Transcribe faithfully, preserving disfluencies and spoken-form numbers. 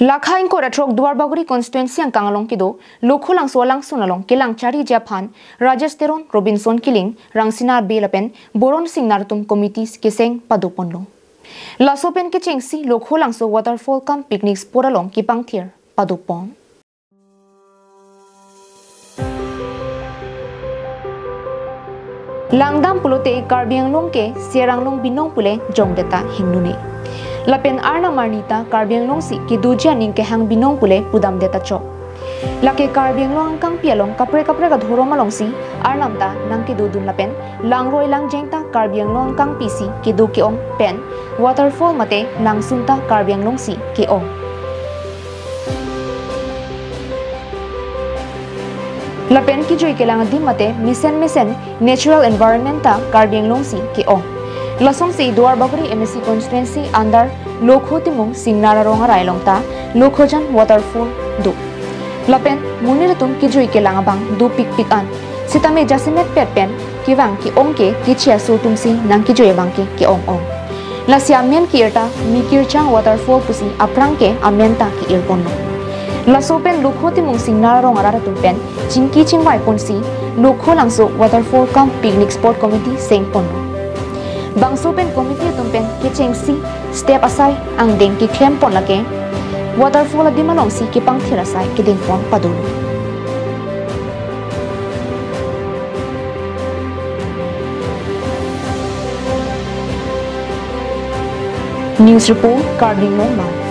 Lakha ingkoi ra throk Duarbagori constituency angkang along kedo Lokho Langso alangsun along kelang chariji aphan Rajesh Teron, Robinson Killing, Rangsina Bey lapen Boron Singnar atum committee keseng padoponlo. Laso pen kechengsi Lokho Langso waterfall cum picnic spot along kepangthir padopon. Langdam pulote Karbi Anglong ke Ser Anglong binong pule jongdeta hingnune. Lapen Arnam arni ta Karbi Anglong si kedoji aning kehang binong pule pudamdeta chok. Lake Karbi Anglong angkangpi along kaprek kaprek adhorom alongsi Arnam ta nangkedodun lapen langroi langjeng ta Karbi Anglong angkangpi si kedo ke-ong pen waterfall mate langsun ta Karbi Anglong si ke-ong. Lapen kejui kelang adim mate mesen mesen natural environment ta Karbi Anglong si ke-ong. Lasonsi Duarbagori M A C constituency under Lokho Timung Singnar arong arai along ta Lokhojan waterfall do. Lapen monit atum kejui kelang abang dopikpik an. Sitame jasemet pet pen kevang ke-ong ke keche aso atumsi nangkejui abang ke ke-ong-ong. Lasi amen ke-ir ta Mikirchang waterfall pusi aphrang ke amen ta ke-irponlo. Laso pen Lokho Timung Singnar arong arat atum pen chingki chingvaiponsi Lokho Langso waterfall cum picnic spot committee sengponlo. Bangso pen committee atum pen kechengsi step asai angdeng keklempon lake waterfall adim alongsi kepangthir asai kedengpon padolo. News report, Karbi Anglong Live.